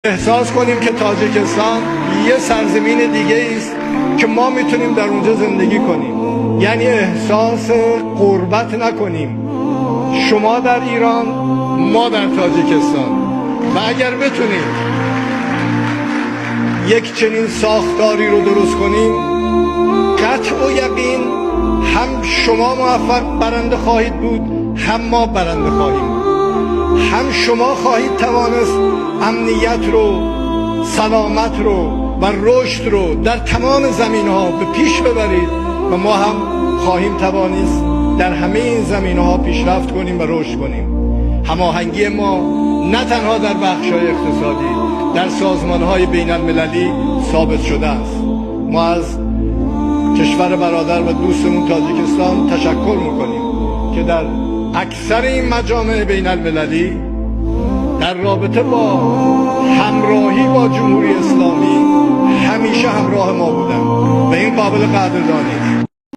Эҳсос кунем, ки Тоҷикистон як сарзамини дигарест, ки мо метавонем дар он ҷо зиндагӣ кунем, яъне эҳсоси ғурбат накунем. Шумо дар Эрон, мо дар Тоҷикистон. Ва агар битавонем як чунин сохторе ро дуруст кунем, қатъу яқин ҳам шумо муваффақ, баранда хоҳед буд, ҳам мо баранда хоҳем буд. Ҳам шумо хоҳед тавонист амният ро, саломат ро ва рушд ро дар тамоми заминаҳо ба пеш бибаред ва мо ҳам хоҳем тавонист дар ҳамаи ин заминаҳо пешрафт кунем ва рушд кунем. Ҳамоҳангии мо на танҳо дар бахшҳои иқтисодӣ, дар созмонҳои байналмилалӣ собит шудааст. Мо аз кишвари бародар ва дӯстамон Тоҷикистон ташаккур мекунем, ки дар аксари ин маҷомеи байналмилалӣ дар робита бо ҳамроҳӣ бо Ҷумҳурии Исломӣ ҳамеша ҳамроҳи мо буданд ва ин қобили қадрдонӣ аст.